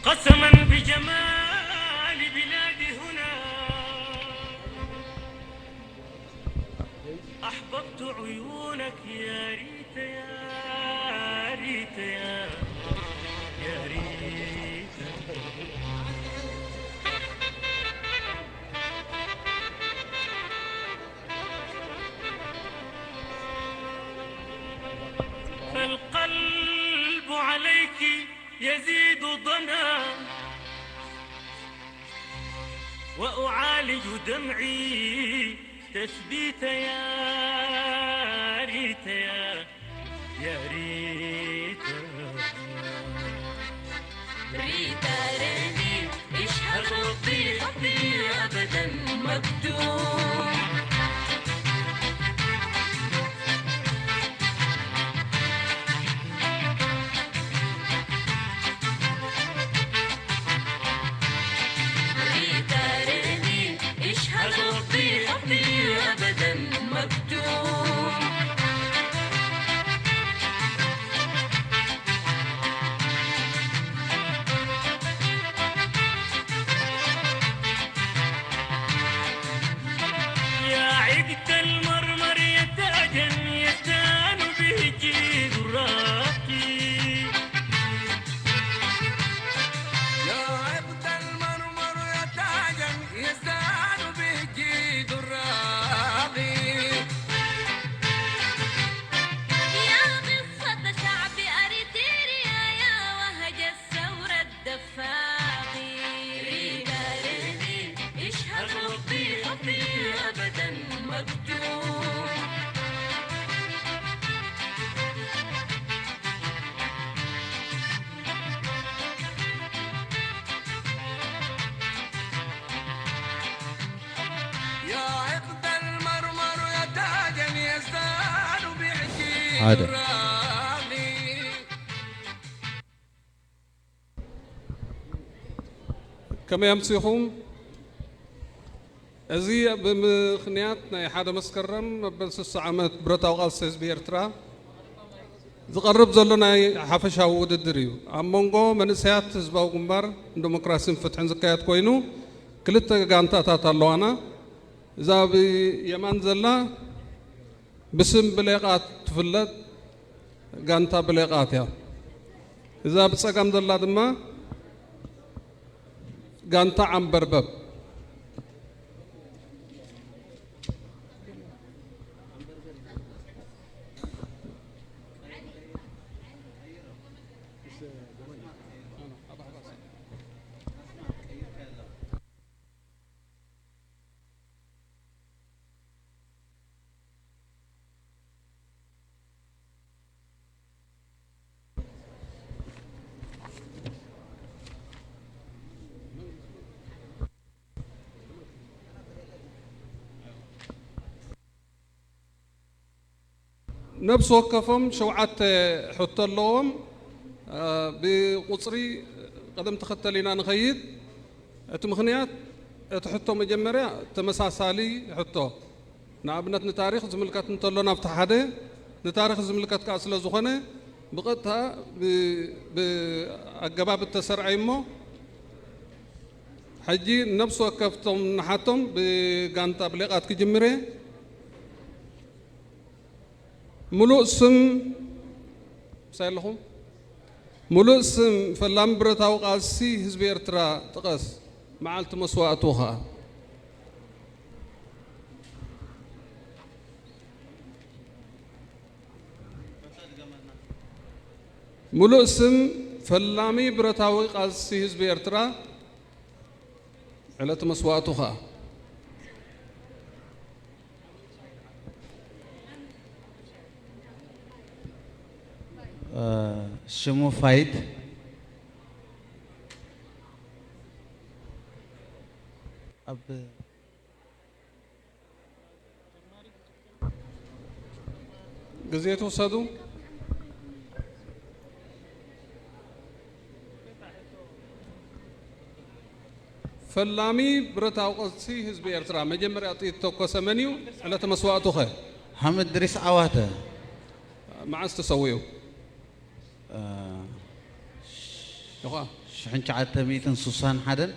قسما بجمال بلادي هنا، أحببت عيونك يا ريتا، يا ريتا، يا، يا ريتا. فالقلب عليك يزيد ضنا، وأعالج دمعي تثبيت يا ريتا، يا، يا ريتا. ريتا ريني، اشهد ربي حبي أبدا مكتوب. ريتا ريني، اشهد ربي حبي أبدا مكتوب. يا عقد المرمر يا تاجا يزدان به جيد الراقي. يا عقد المرمر يا تاجا يزدان به جيد الراقي. يا قصة شعب أريتريا، يا وهج الثورة الدفاقي. ريدا ريدي، اشهد ربي حبي أبدا مكتوب. يا عقد المرمر يا تاجا يزدان بعجيب حاضر. الراغي. ከመይ ኣምሲኹም? እዚ ብምኽንያት ናይ ሓደ መስከረም መበል ስሳ ዓመት ብረታዊ ቃልሲ ህዝቢ ኤርትራ ዝቐርብ ዘሎ ናይ ሓፈሻዊ ውድድር እዩ። ኣብ መንጎ መንእሰያት ህዝባዊ ግንባር ንደሞክራሲን ፍትሕን ዝካየድ ኮይኑ፣ ክልተ ጋንታታት ኣለዋና። እዛ ብየማን ዘላ ብስም ብሌቓት ትፍለጥ ጋንታ ብሌቓት እያ። እዛ ብጸጋም ዘላ ድማ ጋንታ ዓምበርበብ። ነብሲ ወከፎም ሸውዓተ ሕቶ ኣለዎም። እ፣ ብቁጽሪ ቅደም ተኸተል ኢና ንኸይድ። እቲ ምኽንያት፣ እቲ ሕቶ መጀመርያ ተመሳሳሊ ሕቶ፣ ንኣብነት ንታሪኽ ዝምልከት እንተሎ ናብቲ ሓደ፣ ንታሪኽ ዝምልከት ከኣ ስለ ዝኾነ ብቐጥታ ብ-፣ ብኣገባብ እተሰርዐ እዩ እሞ፣ ሕጂ ነብሲ ወከፍቶም ንሓቶም ብጋንታ ብሌቓት ክጅምር እየ። ምሉእ ስም፣ ምሳይ ኣለኹም? ምሉእ ስም ፈላሚ ብረታዊ ቃልሲ ህዝቢ ኤርትራ ጥቐስ፣ መዓልቲ መስዋእቱ ኸኣ። ምሉእ ስም ፈላሚ ብረታዊ ቃልሲ ህዝቢ ኤርትራ፣ ዕለቲ መስዋእቱ ኸኣ። እ፣ ሽሙ ፋይድ። ኣብ ግዜ ትውሰዱ። ፈላሚ ብረታዊ ቃልሲ ህዝቢ ኤርትራ፣ መጀመርያ ጥይት ተኮሰ መን እዩ? ዕለተ መስዋእቱ ኸ? ሓምድ ድሪስ ዓዋተ። መዓስ ተሰዊኡ? እ፣ ሽሕን ትሽዓተ ሚእትን ስሳን ሓደን።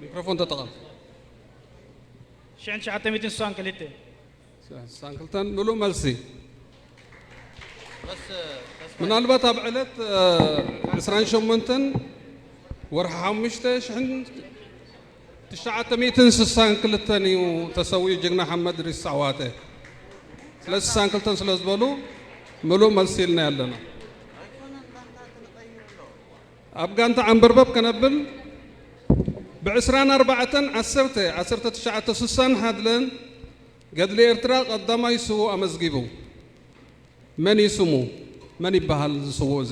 ሚክሮፎን ተጠቐም። ሽሕን ትሽዓተ ሚእትን ስሳን ክልተ። ስሳን ክልተን ምሉእ መልሲ። ምናልባት ኣብ ዕለት ዕስራን ሸሞንተን ወርሒ ሓሙሽተ ሽሕን ትሽዓተ ሚእትን ስሳን ክልተን እዩ ተሰዊኡ ጅግና ሓመድ ሪስ ዓዋተ። ስለ ስሳን ክልተን ስለ ዝበሉ ምሉእ መልሲ ኢልና ኣለና። ኣብ ጋንታ ዓንበርበብ ከነብል ብዕስራን ኣርባዕተን ዓሰርተ ዓሰርተ ትሽዓተ ስሳን ሓደን ገድሊ ኤርትራ ቀዳማይ ስዉእ ኣመዝጊቡ። መን እዩ ስሙ? መን ይበሃል እዚ ስዉእ እዚ?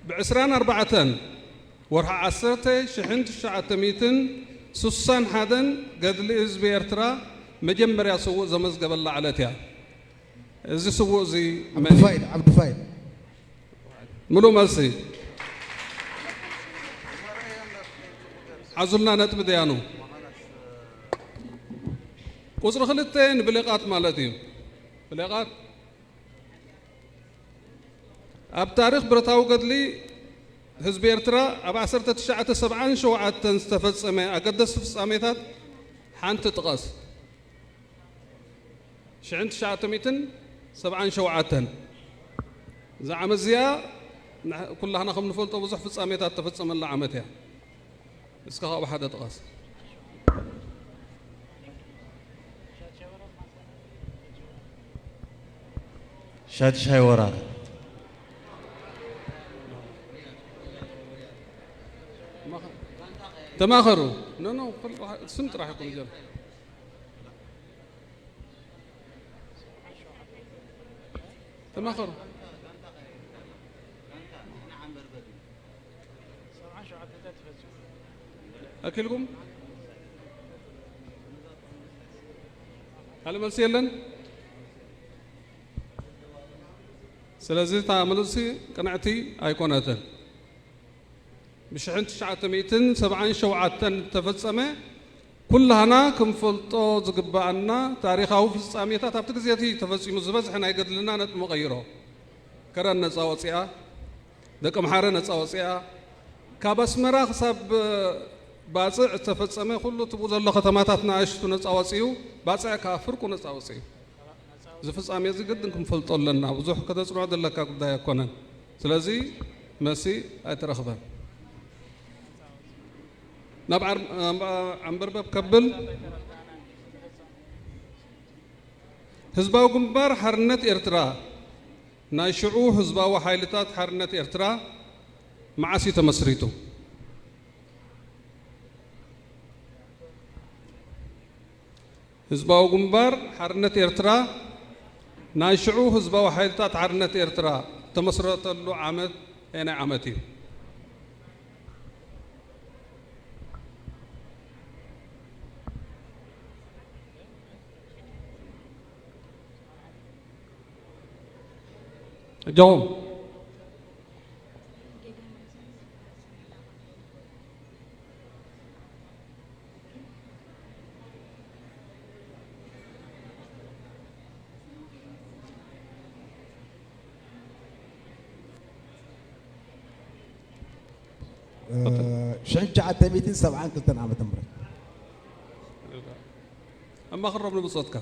ብዕስራን ኣርባዕተን ወርሒ ዓሰርተ ሽሕን ትሽዓተ ሚእትን ስሳን ሓደን ገድሊ ህዝቢ ኤርትራ መጀመርያ ስዉእ ዘመዝገበላ ዕለት እያ። እዚ ስዉእ እዚ መን እዩ? ዓብዱፋይድ ዓብዱፋይድ ምሉእ መልሲ። ሓዙልና ነጥቢ ደያኑ። ቁፅሪ ክልተ ንብሌቓት ማለት እዩ። ብሌቓት ኣብ ታሪኽ ብረታዊ ገድሊ ህዝቢ ኤርትራ ኣብ ዓሰርተ ትሽዓተ ሰብዓን ሸውዓተን ዝተፈጸመ ኣገደስቲ ፍጻሜታት ሓንቲ ጥቀስ። ሽሕን ትሽዓተ ሚእትን ሰብዓን ሸውዓተን እዛ ዓመት እዚኣ ንሕ- ኩላህና ከም ንፈልጦ ብዙሕ ፍጻሜታት ተፈጸመላ ዓመት እያ። እስከ ካብኡ ሓደ ጥቀስ። ሻድሻይ ወራር። ተማኸሩ። ኖ ኖ ስም ጥራሕ ይኹን ጀር ተማኸሩ። ኣኪልኩም ካልእ መልሲ የለን። ስለዚ እታ መልሲ ቅንዕቲ ኣይኮነትን። ብሽሕን ትሽዓተ ሚእትን ሰብዓን ሸውዓተን ዝተፈጸመ ኩላህና ክንፈልጦ ዝግበኣና ታሪኻዊ ፍጻሜታት ኣብቲ ግዜ እቲ ተፈጺሙ ዝበዝሐ ናይ ገድልና ነጥቢ መቐይሮ። ከረን ነጻ ወጺኣ፣ ደቂ ኣምሓረ ነጻ ወጺኣ፣ ካብ ኣስመራ ክሳብ ባጽዕ ዝተፈጸመ ኩሉ እቲ ብኡ ዘሎ ከተማታት ንኣሽቱ ነጻ ወጺኡ፣ ባጽዕ ከኣ ፍርቁ ነጻ ወጺኡ። እዚ ፍጻሜ እዚ ግድን ክንፈልጦ ኣለና። ብዙሕ ከተጽንዖ ዘለካ ጉዳይ ኣይኮነን። ስለዚ መሲ ኣይተረኽበን። ናብ ዓር- ናብ ዓንበርበብ ከብል ህዝባዊ ግንባር ሓርነት ኤርትራ ናይ ሽዑ ህዝባዊ ሓይልታት ሓርነት ኤርትራ መዓስ እዩ ተመስሪቱ? ህዝባዊ ግንባር ሓርነት ኤርትራ ናይ ሽዑ ህዝባዊ ሓይልታት ሓርነት ኤርትራ ተመስረተሉ ዓመት ኣየናይ ዓመት እዩ? እጃኹም ሽሕን ትሽዓተ ሚእትን ሰብዓን ክልተን ዓመተ ምህረት ኣማኽሮም ንብጾትካ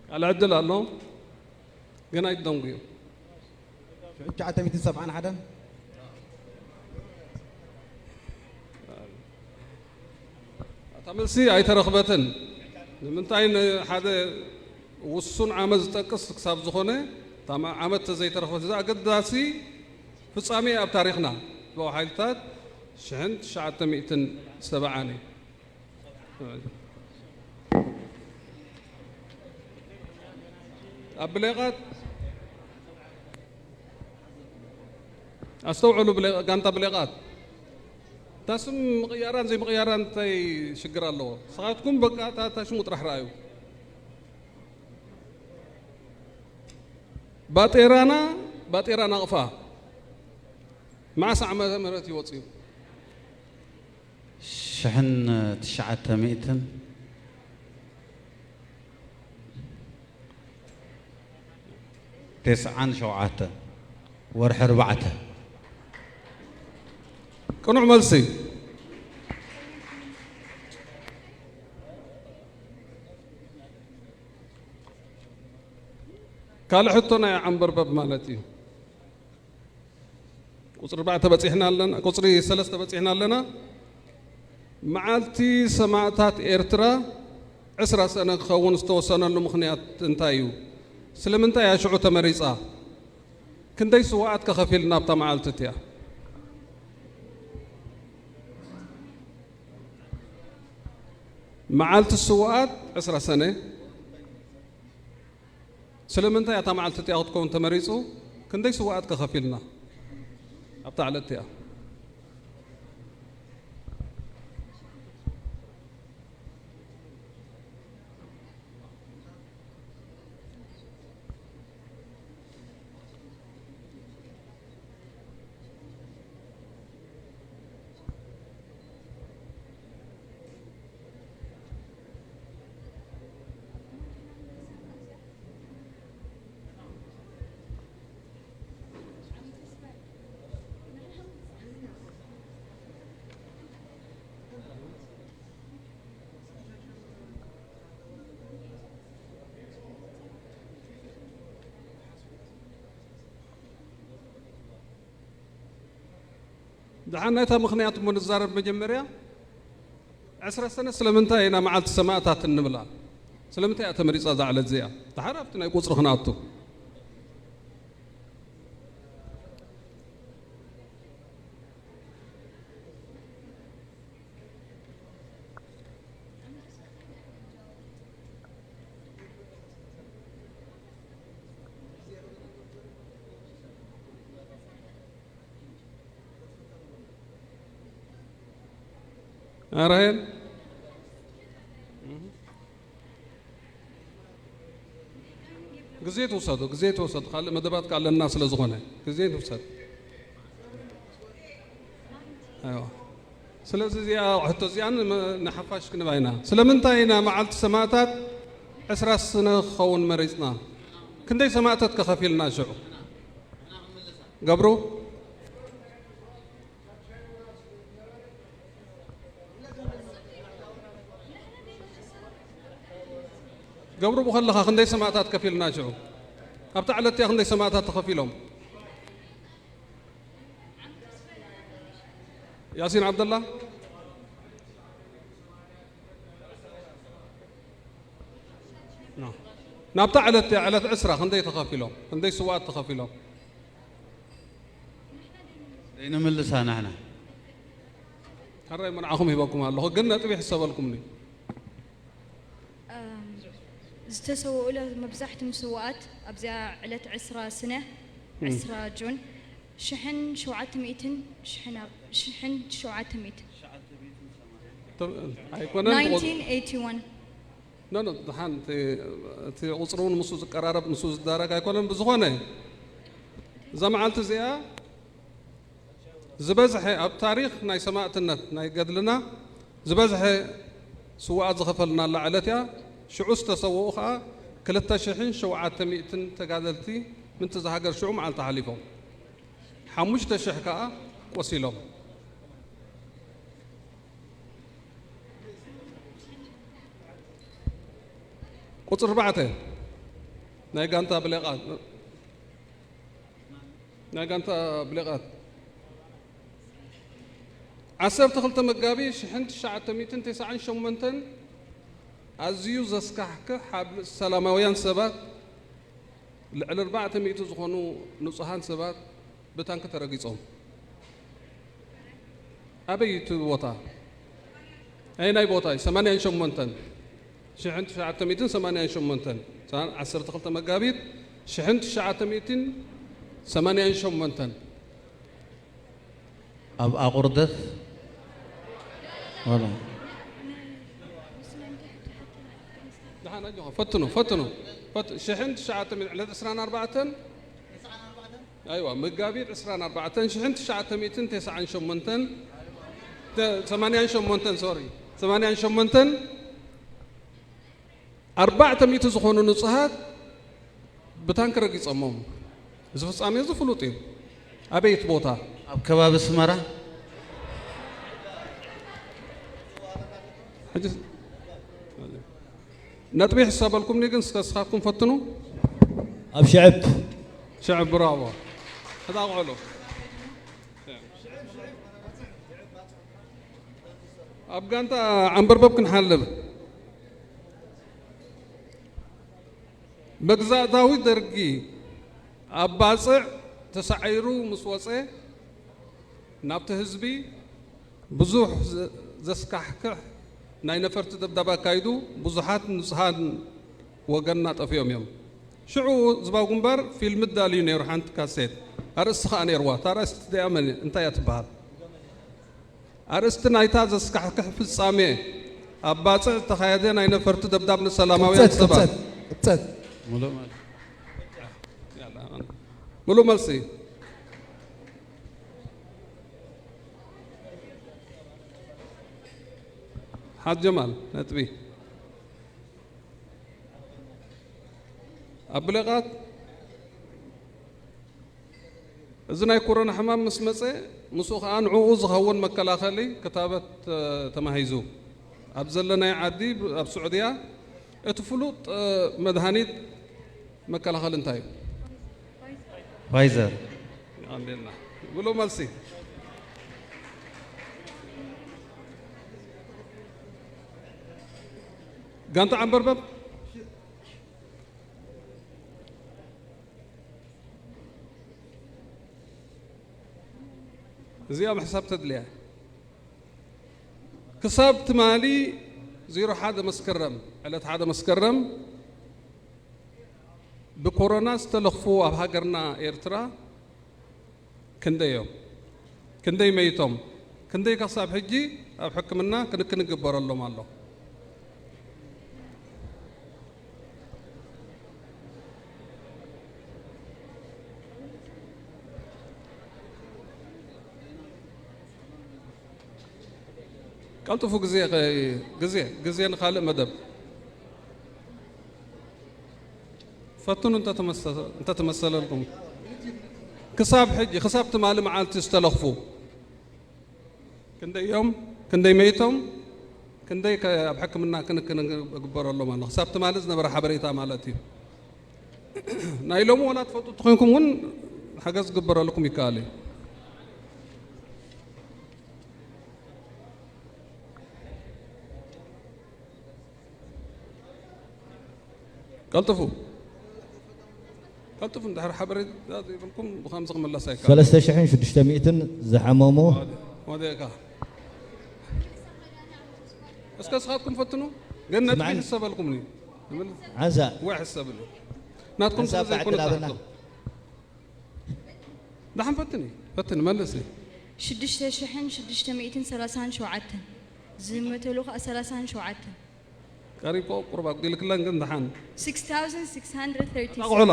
ካልእ ዕድል ኣሎ ግን ኣይትደንጉዩ። ሽሕን ትሽዓተ ሚእትን ሰብዓን ሓደን እታ መልሲ ኣይተረኽበትን። ንምንታይ ንሓደ ውሱን ዓመት ዝጠቅስ ክሳብ ዝኾነ እታ ዓመት ተዘይተረኽበት እዛ ኣገዳሲ ፍጻሜ ኣብ ታሪኽና ህዝባዊ ሓይልታት ሽሕን ትሽዓተ ሚእትን ሰብዓን እዩ። ኣብ ብሌቓት ኣስተውዕሉ፣ ብሌ- ጋንታ ብሌቓት እታ ስም ምቕያራን ዘይምቕያራን እንታይ ሽግር ኣለዎ? ንስኻትኩም በቃ እታ፣ እታ ሽሙ ጥራሕ ረኣዩ። ባጤራና፣ ባጤራ ናቕፋ መዓስ ዓመተ ምህረት እዩ ወፂኡ? ሽሕን ትሽዓተ ሚእትን ተስዓን ሸውዓተን ወርሒ ኣርባዕተ። ቅኑዕ መልሲ። ካልእ ሕቶ ናይ ዓንበርበብ ማለት እዩ። ቁፅሪ ኣርባዕተ በፂሕና ኣለና፣ ቁፅሪ ሰለስተ በፂሕና ኣለና። መዓልቲ ሰማእታት ኤርትራ ዕስራ ሰነ ክኸውን ዝተወሰነሉ ምኽንያት እንታይ እዩ? ስለምንታይ እያ ሽዑ ተመሪፃ? ክንደይ ስዋኣት ከኸፊልና ኣብታ መዓልቲ እቲኣ? መዓልቲ ስዋኣት ዕስራ ሰነ። ስለምንታይ እታ መዓልቲ እቲኣ ክትከውን ተመሪፁ? ክንደይ ስዋኣት ከኸፊልና ኣብታ ዕለት እቲኣ? ደሓን ናይታ ምኽንያት እሞ ንዛረብ መጀመርያ። ዕስራ ሰነ ስለምንታይ ኢና መዓልቲ ሰማእታት እንብላ? ስለምንታይ እያ ተመሪፃ እዛ ዕለት እዚኣ? ደሓር ኣብቲ ናይ ቁፅሪ ክንኣቱ። ኣራየን ግዜ ትውሰዱ፣ ግዜ ትውሰዱ። ካልእ መደባት ኣለና ስለ ዝኾነ ግዜ ትውሰድ። ኣይዋ። ስለዚ እዚኣ ሕቶ እዚኣን ንሓፋሽ ክንባ ኢና። ስለምንታይ ኢና መዓልቲ ሰማእታት ዕስራ ስነ ክኸውን መሪፅና? ክንደይ ሰማእታት ከኸፊልና ሽዑ? ገብሩ? ገብሩ ብኸለኻ ክንደይ ሰማእታት ከፊልና ሽዑ? ኣብታ ዕለት እቲኣ ክንደይ ሰማእታት ተኸፊሎም? ያሲን ዓብደላ? ናብታ ዕለት እቲኣ ዕለት ዕስራ ክንደይ ተኸፊሎም? ክንደይ ስዋኣት ተኸፊሎም? ዘይንምልሳ ንሕና። ሕራይ መንዓኹም ሂበኩም ኣለኹ፣ ግን ነጥቢ ይሕሰበልኩምኒ። ዝተሰውኡለ መብዛሕትም ስውኣት ኣብዚኣ ዕለት ዕስራ ስነ ዕስራ ጁን ሽሕን ሸውዓተ ሚእትን ሽሕን ሸውዓተ ሚእትን ኣይኮነን። ናይንቲን ኤይቲ ዋን ኖ ኖ፣ ደሓን እቲ ቁፅሪ እውን ምስኡ ዝቀራረብ ምስኡ ዝዳረግ ኣይኮነን። ብዝኾነ እዛ መዓልቲ እዚኣ ዝበዝሐ ኣብ ታሪኽ ናይ ሰማእትነት ናይ ገድልና ዝበዝሐ ስውኣት ዝኸፈልናላ ዕለት እያ። ሽዑ ዝተሰውኡ ኸዓ ክልተ ሽሕን ሸውዓተ ሚእትን ተጋደልቲ ምንቲ ዝሃገር ሽዑ መዓልቲ ሓሊፎም፣ ሓሙሽተ ሽሕ ከዓ ቆሲሎም። ቁፅሪ ኣርባዕተ ናይ ጋንታ ብሌቓት ናይ ጋንታ ብሌቓት ዓሰርተ ክልተ መጋቢት ሽሕን ትሽዓተ ሚእትን ተስዓን ሸሞንተን ኣዝዩ ዘስካሕክሕ ኣብ ሰላማውያን ሰባት ልዕሊ ኣርባዕተ ሚእቲ ዝኾኑ ንጹሃን ሰባት ብታንኪ ተረጊጾም። ኣበይ እቲ ቦታ? ኣየናይ ቦታ እዩ? ሰማንያን ሸሞንተን ሽሕን ትሽዓተ ሚእትን ሰማንያን ሸሞንተን ዓሰርተ ክልተ መጋቢት ሽሕን ትሽዓተ ሚእትን ሰማንያን ሸሞንተን ኣብ ኣቑርደት ደሓን ኣጆኻ፣ ፈትኑ፣ ፈትኑ። ፈት-፣ ሽሕን ትሽዓተ ሚእትን ዕለት ዕስራን ኣርባዕተን፣ ኣይዋ፣ መጋቢት ዕስራን ኣርባዕተን፣ ሽሕን ትሽዓተ ሚእትን ተስዓን ሸሞንተን፣ ተ-፣ ሰማንያን ሸሞንተን፣ ሶሪ፣ ሰማንያን ሸሞንተን፣ ኣርባዕተ ሚእቲ ዝኾኑ ንጹሃት ብታንክ ረጊጾሞም። እዚ ፍጻሜ እዚ ፍሉጥ እዩ። ኣበይ እቲ ቦታ? ኣብ ከባቢ ኣስመራ። ሕጂ ነጥቢ ይሕሰበልኩምኒ፣ ግን እስከ ንስኻትኩም ፈትኑ። ኣብ ሽዕብ። ሽዕብ፣ ብራቮ። ሕጣቕዕሉ። ኣብ ጋንታ ዓንበርበብ ክንሓልብ። መግዛእታዊ ደርጊ ኣብ ባጽዕ ተሳዒሩ ምስ ወጸ፣ ናብቲ ህዝቢ ብዙሕ ዘ-፣ ዘስካሕክሕ ናይ ነፈርቲ ደብዳብ ኣካይዱ፣ ብዙሓት ንጹሃን ወገንና ጠፊኦም እዮም። ሽዑ ህዝባዊ ግንባር ፊልም ኣዳልዩ ነይሩ፣ ሓንቲ ካሴት። ኣርእስቲ ኸኣ ነይርዋ። እታ ኣርእስቲ እዚኣ መን፣ እንታይ እያ ትበሃል? ኣርእስቲ ናይታ ዘስካሕክሕ ፍጻሜ፣ ኣብ ባጽዕ ዝተኻየደ ናይ ነፈርቲ ደብዳብ ንሰላማውያን ቅብጸት፣ ሰባት። ቅብጸት፣ ቅብጸት። ሙሉእ መልሲ። ሙሉእ መልሲ። ሓጅ ጀማል፣ ነጥቢ። ኣብ ብሌቓት እዚ ናይ ኮሮና ሕማም ምስ መጸ፣ ምስኡ ኸኣ ንዕኡ ዝኸውን መከላኸሊ ክታበት፣ እ፣ ተማሂዙ። ኣብ ዘለናዮ ዓዲ፣ ኣብ ስዑድያ፣ እቲ ፍሉጥ፣ እ፣ መድሃኒት መከላኸሊ እንታይ እዩ? ፋይዘር። የቐንየልና። ብሎ መልሲ። ጋንታ ዓንበርበብ። እዚኣ ምሕሳብ ተድልያ። ክሳብ ትማሊ ዜሮ ሓደ መስከረም፣ ዕለት ሓደ መስከረም፣ ብኮሮና ዝተለኽፉ ኣብ ሃገርና ኤርትራ ክንደይ እዮም? ክንደይ መይቶም? ክንደይ ክሳብ ሕጂ ኣብ ሕክምና ክንክን ይግበረሎም ኣሎ? ቀልጥፉ፣ ግዜ፣ ግዜ፣ ግዜ ንኻልእ መደብ። ፈትኑ እንተተመሰ-፣ እንተተመሰለልኩም። ክሳብ ሕጂ፣ ክሳብ ትማሊ መዓልቲ ዝተለኽፉ ክንደይ እዮም? ክንደይ መይቶም? ክንደይ ከ ኣብ ሕክምና ክንክን ግበረሎም ኣሎ? ክሳብ ትማሊ ዝነበረ ሓበሬታ ማለት እዩ። ናይ ሎሚ ዋላ ትፈልጡ እንተኾይንኩም እውን ሓገዝ ክግበረልኩም ይከኣል እዩ። ቀልጥፉ፣ ቀልጥፉ፣ እንድሕር ሓበሬታ ዘይብልኩም ብኸምዚ ክምለስ ኣይከኣልን። ሰለስተ ሽሕን ሽዱሽተ ሚእትን ዝሓመሙ። ወደ-፣ ወደካ። እስከ ንስኻትኩም ፈትኑ፣ ግን ነጥቢ ስምዓኒ። ይሕሰበልኩም እዩ። ሓንሳእ። ወይ ሕሰብሉ። ናትኩም ሓንሳእ ስለ ዘይኮነ ባዕድላብና። ጥራሕኩም። ደሓን ፈትኒ፣ ፈትኒ፣ መልሲ። ሽዱሽተ ሽሕን ሽዱሽተ ሚእትን ሰላሳን ሸውዓተን። ዝመተሉ ኸኣ ሰላሳን ሸውዓተን። ቀሪብ እኮ ቁሩብ ኣጉዲልክለን ግን ደሓን። Six thousand six hundred thirty-six. ኣቑሑላ።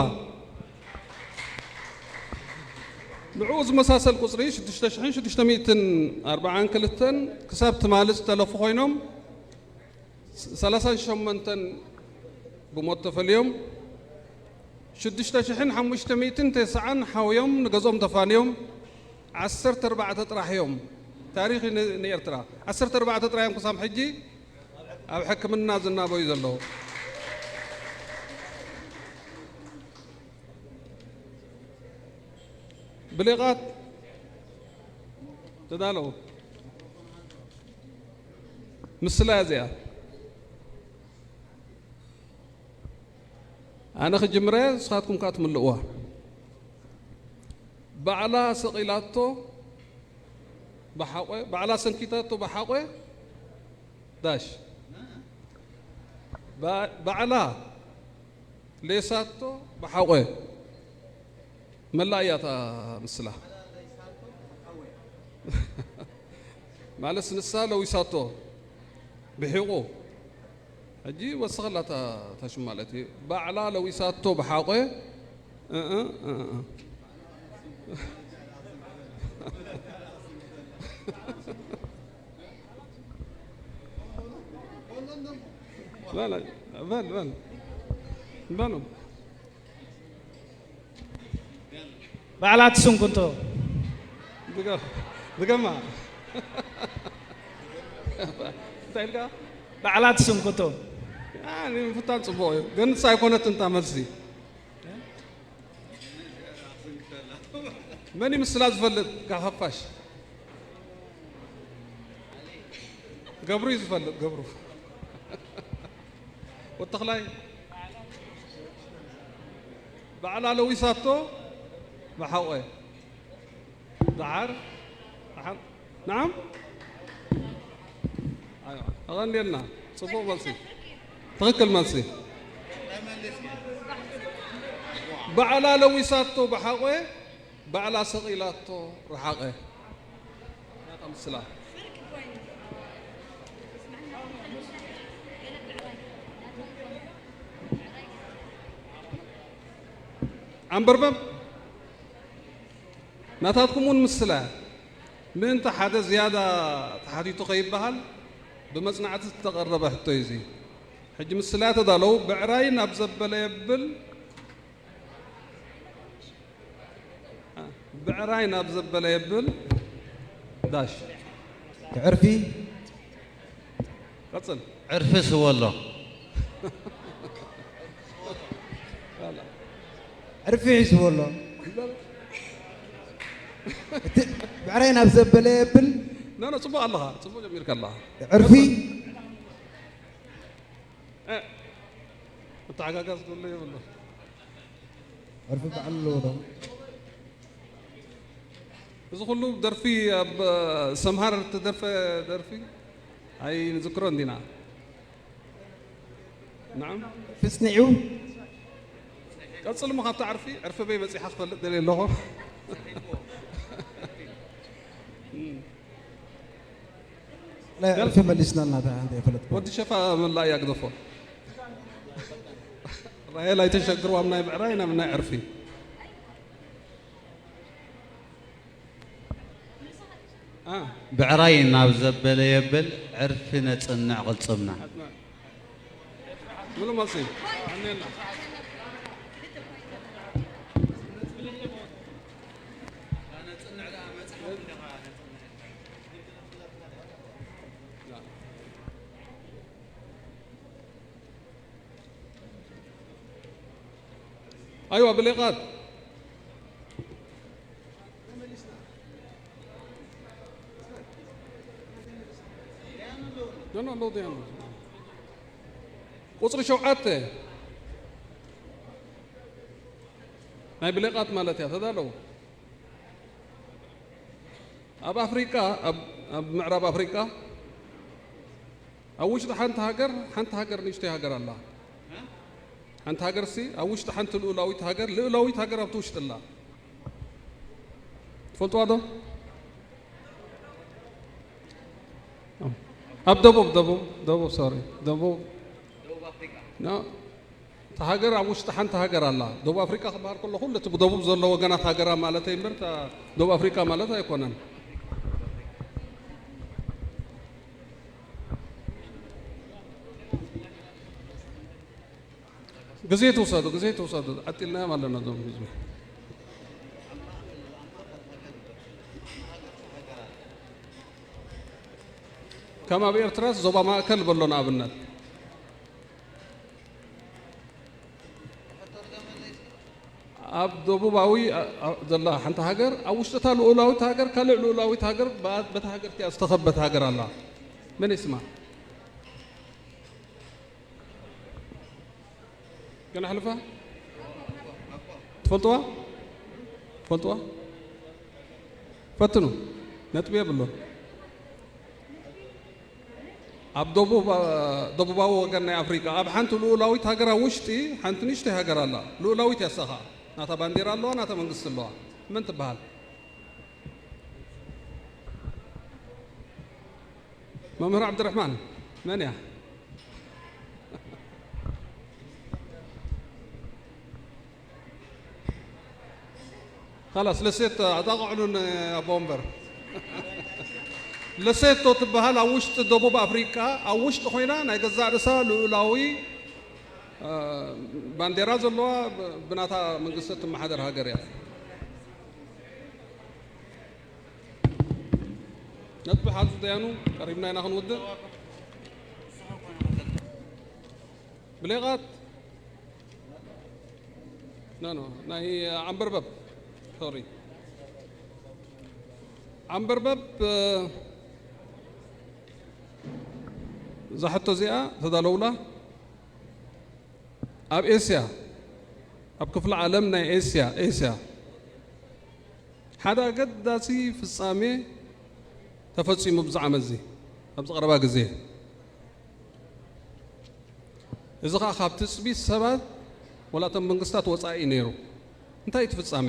ንዕኡ ዝመሳሰል ቁጽሪ ሽዱሽተ ሽሕን ሽዱሽተ ሚእትን ኣርባዓን ክልተን ክሳብ ትማሊ ዝተለፉ ኮይኖም፣ ሰላሳን ሸሞንተን ብሞት ተፈልዮም፣ ሽዱሽተ ሽሕን ሓሙሽተ ሚእትን ተስዓን ሓውዮም ንገዝኦም ተፋንዮም፣ ዓሰርተ ኣርባዕተ ጥራሕ እዮም። ታሪኽ ን-፣ ንኤርትራ። ዓሰርተ ኣርባዕተ ጥራሕ እዮም ክሳብ ሕጂ ኣብ ሕክምና ዝናበዩ ዘለዉ። ብሌቓት ተዳለዉ። ምስላ እዚኣ ኣነ ክጅምረ፣ ንስኻትኩም ከኣ ትምልእዋ። ባዕላ ሰቒላቶ ብሓቆ፣ ባዕላ ሰንኪታቶ ብሓቆ፣ ዳሽ። ባ-፣ ባዕላ ሌሳቶ ብሓቆ። መላእ እያ እታ ምስላ። ማለትስ ንሳ ለዊሳቶ። ብሒቑ። ሕጂ ወስኸላ እታ፣ እታ ሽም ማለት እዩ። ባዕላ ለዊሳቶ ብሓቆ። እ፣ እ፣ እ፣ እ። በል፣ በል፣ በል። በሉ። ባዕላ ትስንኩቶ። ድገ-፣ ድገማ። እንታይ ኢልካ? ባዕላ ትስንኩቶ። ኣይ፣ ምፍታን ጽቡቕ እዩ፣ ግን ንሳ ኣይኮነትን እታ መልሲ። መን ይምስላ ዝፈልጥ? ካብ ሓፋሽ። ገብሩ እዩ ዝፈልጥ፣ ገብሩ። ወተኽላይ ባዕላ ለዊሳቶ ብሓቆ። ደሓር፣ ደሓር። ነዓም? ኣይዋ፣ ኣቐንየልና። ጽቡቕ መልሲ። ትኽክል መልሲ። ባዕላ ለዊሳቶ ብሓቆ፣ ባዕላ ሰቒላቶ ረሓቐ። ናታ ምስላ። ኣንበርበብ። ናታትኩም እውን ምስላ። ምእንቲ ሓደ ዝያዳ ተሓቲቱ ከይበሃል ብመጽናዕቲ ዝተቐረበ ሕቶ እዩ እዚ። ሕጂ ምስላ ተዳለዉ። ብዕራይ ናብ ዘበለ የብል። ብዕራይ ናብ ዘበለ የብል። ዳሽ። ዕርፊ። ቀጽል። ዕርፊ ስወሎ። ዕርፊ ሒዝዎ ኣሎ። እቲ ብዕራይ ናብ ዘበለ የብል። ኖ፣ ኖ፣ ጽቡቕ ኣለኻ፣ ጽቡቕ ጀሚርካ ኣለኻ። ዕርፊ። እ፣ ምትሓጋጋዝ ክህሉ የብሉ። ዕርፊ በዓል ኣለዎ ዶ? እዚ ኩሉ ደርፊ ኣብ ሰምሃር እተደርፈ ደርፊ ኣይንዝክሮን ዲና? ናዓም። ፍጽኒዑ። ቀጽል እሞ ካብታ ዕርፊ፣ ዕርፊ በይ በጺሓ ክፈልጥ ደልየ ኣለኹ። ናይ ዕርፊ መሊስና እናታ እንተ የፈለጥኩ። ወዲ ሸፋ መላእ እያ ግደፎ። ራሄል ኣይተሸግርዋም ናይ ብዕራይ ናብ ናይ ዕርፊ። አ። ብዕራይ ናብ ዘበለ የብል ዕርፊ ነጽንዕ ቅልጽምና። ምሉ መልሲ። ኣኔና። ኣይዋ ብሌቓት። ኖ፣ ኖ፣ ሎድ ያኖ። ቁጽሪ ሸውዓተ ናይ ብሌቓት ማለት እያ። ተዳለዉ። ኣብ ኣፍሪቃ፣ ኣብ፣ ኣብ ምዕራብ ኣፍሪቃ፣ ኣብ ውሽጢ ሓንቲ ሃገር፣ ሓንቲ ሃገር ንእሽተይ ሃገር ኣላ። ሓንቲ ሃገርሲ፣ ኣብ ውሽጢ ሓንቲ ልኡላዊት ሃገር፣ ልኡላዊት ሃገር ኣብቲ ውሽጢ ኣላ። ትፈልጥዋ ዶ? ኣብ ደቡብ፣ ደቡብ፣ ደቡብ፣ ሶሪ፣ ደቡብ። ኖ፣ እታ ሃገር ኣብ ውሽጢ ሓንቲ ሃገር ኣላ። ደቡብ ኣፍሪቃ ክበሃል ከሎ፣ ኩሉ እቲ ብደቡብ ዘሎ ወገናት ሃገራ ማለተይ እምበር፣ እታ ደቡብ ኣፍሪቃ ማለት ኣይኮነን። ግዜ ትውሰዱ፣ ግዜ ትውሰዱ። ዓጢልናዮም ኣለና እዞም ህዝቢ። ከም ኣብ ኤርትራስ ዞባ ማእከል በሎ ንኣብነት። ኣብ ደቡባዊ፣ ኣ-፣ ኣ-፣ ዘላ ሓንቲ ሃገር፣ ኣብ ውሽጢ እታ ልኡላዊት ሃገር፣ ካልእ ልኡላዊት ሃገር፣ ብ-፣ በታ ሃገር እቲኣ ዝተኸበት ሃገር ኣላ። መን ይስማ? ገና ሕልፋ? ትፈልጥዋ? ትፈልጥዋ? ፈትኑ። ነጥቢ የብሉን። ኣብ ደቡብ፣ ደቡባዊ ወገን ናይ ኣፍሪቃ፣ ኣብ ሓንቲ ልኡላዊት ሃገር ኣብ ውሽጢ ሓንቲ ንእሽተይ ሃገር ኣላ። ልኡላዊት እያ እሳ ኸኣ። ናታ ባንዴራ ኣለዋ፣ ናታ መንግስቲ ኣለዋ። መን ትበሃል? መምህር ዓብድራሕማን። መን እያ? ካላስ ለሴቶ ኣጣቕዕሉን ኣቦ ወንበር። ለሴቶ ትበሃል ኣብ ውሽጢ ደቡብ ኣፍሪቃ፣ ኣብ ውሽጢ ኮይና ናይ ገዛእ ርእሳ ልኡላዊ፣ እ፣ ባንዴራ ዘለዋ፣ ብ-፣ ብናታ መንግስቲ እትመሓደር ሃገር እያ። ነጥቢ ሓዙ ደያኑ፣ ቀሪብና ኢና ክንውድእ። ብሌቓት፣ ኖ፣ ኖ፣ ናይ ዓንበርበብ፣ ሶሪ። ዓንበርበብ፣ እ፣ እዛ ሕቶ እዚኣ ተዳለውላ። ኣብ ኤስያ፣ ኣብ ክፍለ ዓለም ናይ ኤስያ፣ ኤስያ ሓደ ኣገዳሲ ፍጻሜ ተፈጺሙ ብዚ ዓመት እዚ፣ ኣብዚ ቀረባ ግዜ። እዚ ኸኣ ካብ ትጽቢት ሰባት ወላ እቶም መንግስታት ወጻኢ እዩ ነይሩ። እንታይ እዩ እቲ ፍጻሜ?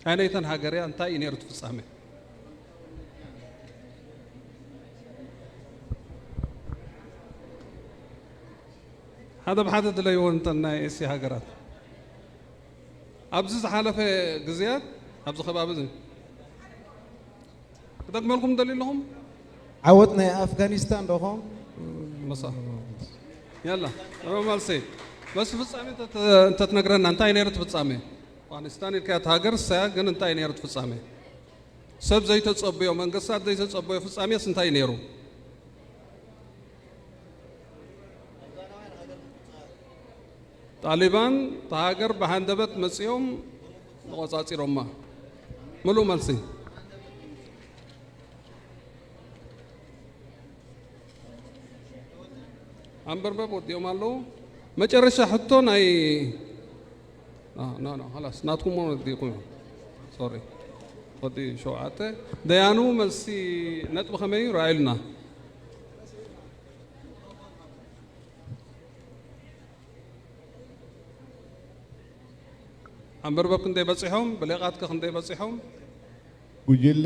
ኣየነይተን ሃገር እያ? እንታይ እዩ ነይሩ እቲ ፍጻሜ? ሓደ ብሓደ ድለይዎ እንተን ናይ ኤስያ ሃገራት። ኣብዚ ዝሓለፈ ግዜያት፣ ኣብዚ ከባቢ እዚ ክደግመልኩም ደልዩ ኣለኹም? ዓወት ናይ ኣፍጋኒስታን ዶ ኾን? መሳ። ያላ፣ ጥዑም መልሲ። በስ ፍጻሜ እንተ-፣ እንተትነግረና፣ እንታይ ነይሩ እቲ ፍጻሜ? ኣፍጋኒስታን ኢልካያ፣ እቲ ሃገር እሳያ፣ ግን እንታይ ነይሩ እቲ ፍጻሜ? ሰብ ዘይተጸብዮ፣ መንግስታት ዘይተጸብዮ ፍጻሜስ እንታይ ነይሩ? ጣሊባን እታ ሃገር ብሃንደበት መጺኦም ተቖጻጺሮማ። ምሉእ መልሲ። ኣንበርበብ ወዲኦም ኣለዉ። መጨረሻ ሕቶ ናይ፣ ኖ፣ ኖ፣ ኖ፣ ኸላስ፣ ናትኩም እውን ወዲእኩም። ሶሪ። ወዲ ሸውዓተ። ደያኑ፣ መልሲ ነጥቢ ከመይ እዩ? ረኣዩልና። ኣንበርበብ ክንደይ በጺሖም? ብሌቓት ከ ክንደይ በጺሖም? ጉጅለ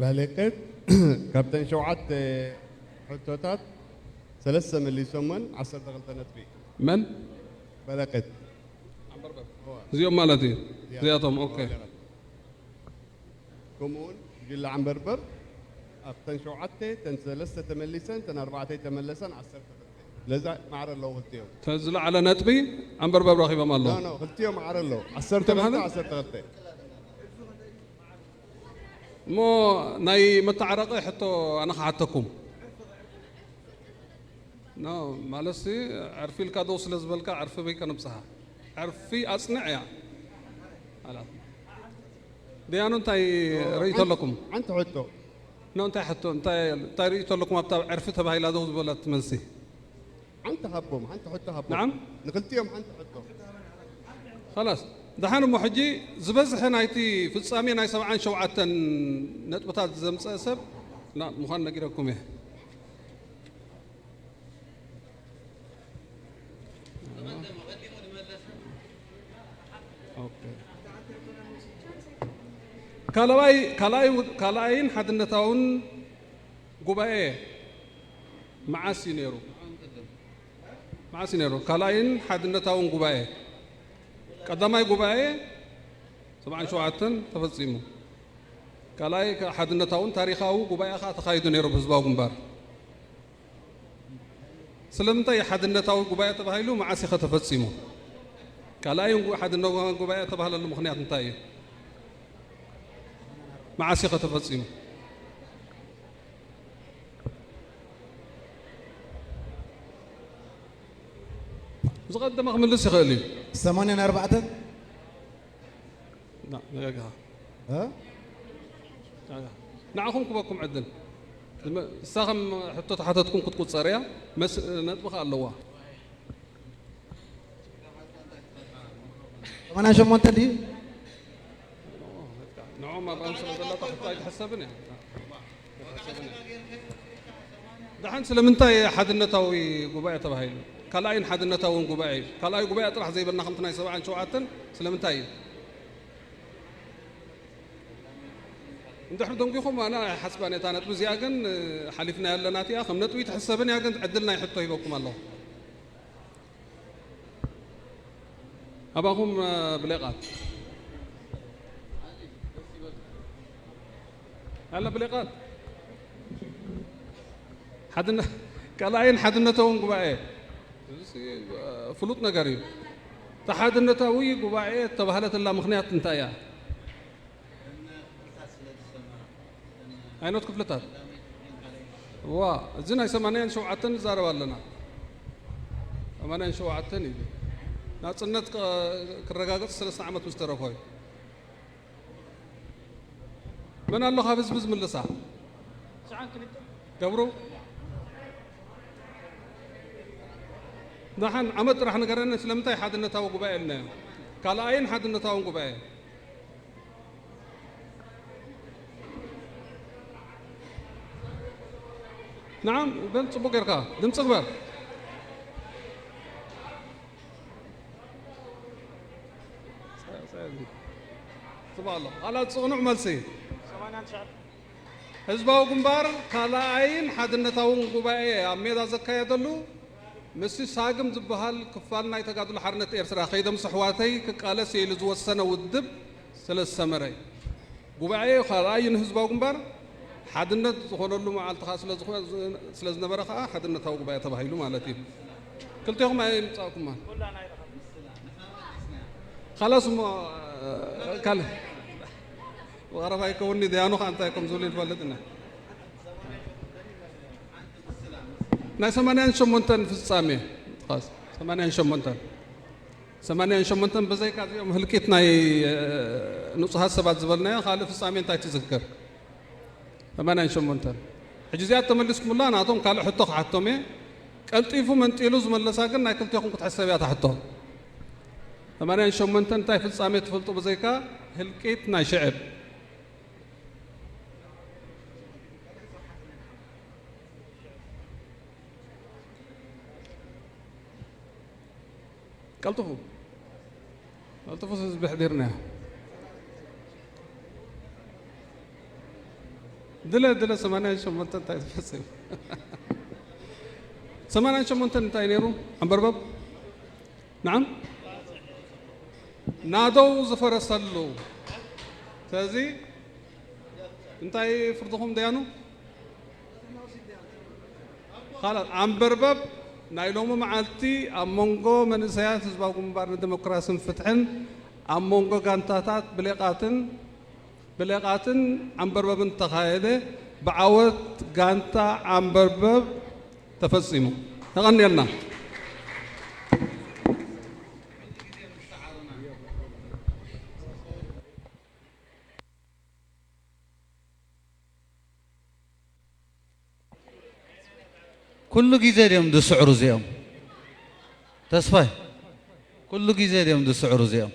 በሌቅት ካብተን ሸውዓተ ሕቶታት ሰለስተ መሊሶመን ዓሰርተ ክልተ ነጥቢ። መን? በሌቅት። ኣንበርበብ። እዋ። እዚኦም ማለት እዩ። ያ። እዚኣቶም፣ ኦኬ። በሌቅት። ከምኡውን ጉጅለ ኣንበርበር ኣብተን ሸውዓተ፣ ተን ሰለስተ ተመሊሰን፣ ተን ኣርባዕተ ተመለሰን፣ ዓሰርተ ክልተ። ስለዚ ማዕረ ኣለዉ ክልቲኦም። ተዝለዓለ ነጥቢ ኣንበርበብ ረኺቦም ኣለዉ። ኖ፣ ኖ፣ ክልቲኦም ማዕረ ኣለዉ። ዓሰርተ ክልተ፣ ተባህለ? ዓሰርተ ክልተ። እሞ ናይ መተዓረቒ ሕቶ ኣነ ክሓተኩም። ኖ፣ ማለትሲ ዕርፊ ኢልካ ደው ስለ ዝበልካ ዕርፊ በይ ከነብጽሓ። ዕርፊ ኣጽንዕ እያ። ኣላት። ደያኑ እንታይ ርእይቶ ሓንቲ፣ ኣለኩም? ሓንቲ ሕቶ። ኖ፣ እንታይ ሕቶ? እንታይ፣ እንታይ ርእይቶ ኣለኩም ኣብታ ዕርፊ ተባሂላ ደው ዝበለት መልሲ? ሓንቲ ሃቦም፣ ሓንቲ ሕቶ ሃቦም። ነዓም? ንክልቲኦም ሓንቲ ሕቶ። ኸላስ። ደሓን እሞ ሕጂ ዝበዝሐ ናይቲ ፍጻሜ ናይ ሰብዓን ሸውዓተን ነጥብታት ዘምጸአ ሰብ ና-፣ ምዃኑ ነጊረኩም እየ። ኦኬ። ካልኣይ፣ ካልኣይ፣ ካልኣይን ሓድነታውን ጉባኤ መዓስ እዩ ነይሩ? መዓስ እዩ ነይሩ? ካልኣይን ሓድነታውን ጉባኤ፣ ቀዳማይ ጉባኤ ሰብዓን ሸውዓተን ተፈጺሙ። ካልኣይ ሓድነታውን ታሪኻዊ ጉባኤ ኸኣ ተኻይዱ ነይሩ ብህዝባዊ ግንባር። ስለምንታይ ሓድነታዊ ጉባኤ ተባሂሉ? መዓስ ኢኸ ተፈጺሙ? ካልኣይ ሓድነታዊ ጉባኤ ተባህለሉ ምኽንያት እንታይ እዩ? መዓስ ኢኸ ተፈጺሙ? ዝቐደመ ክምልስ ይኽእል እዩ። ሰማንያን ኣርባዕተን? ና-፣ ንዕኻ። እ? ንዕኻ። ንዓኹም ክበኩም ዕድል። ንመ-፣ ንሳ ከም ሕቶ ተሓተትኩም ክትቁጸር እያ። መስ-፣ ነጥቢ ከኣ ኣለዋ። ሰማንያን ሸሞንተ ድዩ? ንዕኦም ኣብ ኣምስሎ ዘላ ሕቶ ኣይትሕሰብን እያ። ደሓን ስለምንታይ ሓድነታዊ ጉባኤ ተባሂሉ? ካልኣይን ሓድነታውን ጉባኤ እዩ። ካልኣይ ጉባኤ ጥራሕ ዘይበልና ከምቲ ናይ ሰብዓን ሸውዓተን ስለምንታይ እዩ? እንድሕር ደንጒኹም ኣነ ኣይሓስባን እየ። እታ ነጥቢ እዚኣ ግን ሓሊፍናያ ኣለና እቲኣ ከም ነጥቢ ትሕሰብን እያ፣ ግን ዕድል ናይ ሕቶ ሂበኩም ኣለኹ። ኣባኹም ብሌቓት ኣለ ብሌቓት ሓድነ ካልኣይን ሓድነታውን ጉባኤ ፍሉጥ ነገር እዩ። እቲ ሓድነታዊ ጉባኤ እተባህለትላ ምኽንያት እንታይ እያ? ኣይኖት ክፍልታት ዋ እዚ ናይ ሰማንያን ሸውዓተን ንዛረብ ኣለና። ሰማንያን ሸውዓተን እዩ ናፅነት ክረጋገፅ ሰለስተ ዓመት ምስ ተረፎ እዩ። መን ኣሎ ካብ ህዝቢ ዝምልሳ? ገብሩ ደሓን ዓመት ጥራሕ ንገረኒ። ስለምንታይ ሓድነታዊ ጉባኤ ኢልናዮ? ካልኣይን ሓድነታውን ጉባኤ ንዓም በል ፅቡቅ ጌርካ ድምፂ ግበር። ፅቡቅ ኣሎ። ካልኣት ፅቕኑዕ መልሲ። ህዝባዊ ግንባር ካልኣይን ሓድነታውን ጉባኤ ኣብ ሜዳ ዘካየደሉ ምስቲ ሳግም ዝበሃል ክፋል ናይ ተጋድሎ ሓርነት ኤርትራ ከይደምስ ኣሕዋተይ ክቃለስ እየ ኢሉ ዝወሰነ ውድብ ስለ ዝሰመረ እዩ። ጉባኤ ካልኣይ ንህዝባዊ ግንባር ሓድነት ዝኾነሉ መዓልቲ ከዓ ስለ ዝኾነ ስለ ዝነበረ ከዓ ሓድነታዊ ጉባኤ ተባሂሉ ማለት እዩ። ክልቴኹም ኣይምጻእኩማን። ካላስ እሞ ካልእ ቀረባ ይከውንኒ ደያኑ ከዓ እንታይ ከም ዝብሉ ይፈልጥ ኢና። ናይ ሰማንያን ሸሞንተን ፍጻሜ ጥቓስ ሰማንያን ሸሞንተን ሰማንያን ሸሞንተን ብዘይካ እዚኦም ህልቂት ናይ ንጹሃት ሰባት ዝበልናዮ ካልእ ፍጻሜ እንታይ ትዝክር? ሰማንያን ሸሞንተን ሕጂ እዚኣ ተመሊስኩምላ ናቶም ካልእ ሕቶ ክሓቶም እየ። ቀልጢፉ መንጢሉ ዝመለሳ ግን ናይ ክልቴኹም ክትሕሰብ እያ ታሕቶ። ሰማንያን ሸሞንተን እንታይ ፍጻሜ ትፈልጡ ብዘይካ ህልቂት ናይ ሽዕብ? ቀልጥፉ ቀልጥፉ ህዝቢ ኣሕዲርናዮ። ድለ ድለ ሰማንያን ሸሞንተ እንታይ ተፈፂሙ? ሰማንያን ሸሞንተ እንታይ ነይሩ? ኣንበርበብ ንዓም ናደው ዝፈረሰሉ። ስለዚ እንታይ ፍርድኹም ደያኑ? ካልኣት ኣንበርበብ ናይ ሎሚ መዓልቲ ኣብ መንጎ መንእሰያት ህዝባዊ ግንባር ንዲሞክራስን ፍትሕን ኣብ መንጎ ጋንታታት ብሌቓትን ብሌቓትን ኣንበርበብን ተኻየደ ብዓወት ጋንታ ኣንበርበብ ተፈጺሙ። የቐንየልና። ኩሉ ግዜ ድዮም ዝስዕሩ እዚኦም? ተስፋይ፣ ኩሉ ግዜ ድዮም ዝስዕሩ እዚኦም?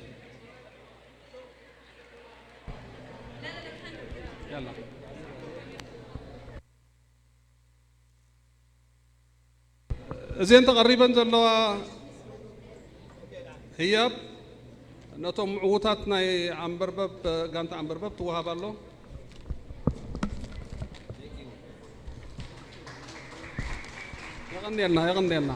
እዘን ተቐሪበን ዘለዋ ህያብ ነቶም ምዕዉታት ናይ ዓንበርበብ ጋንታ ዓንበርበብ ትወሃብ ኣሎ። የቐንየልና የቐንየልና።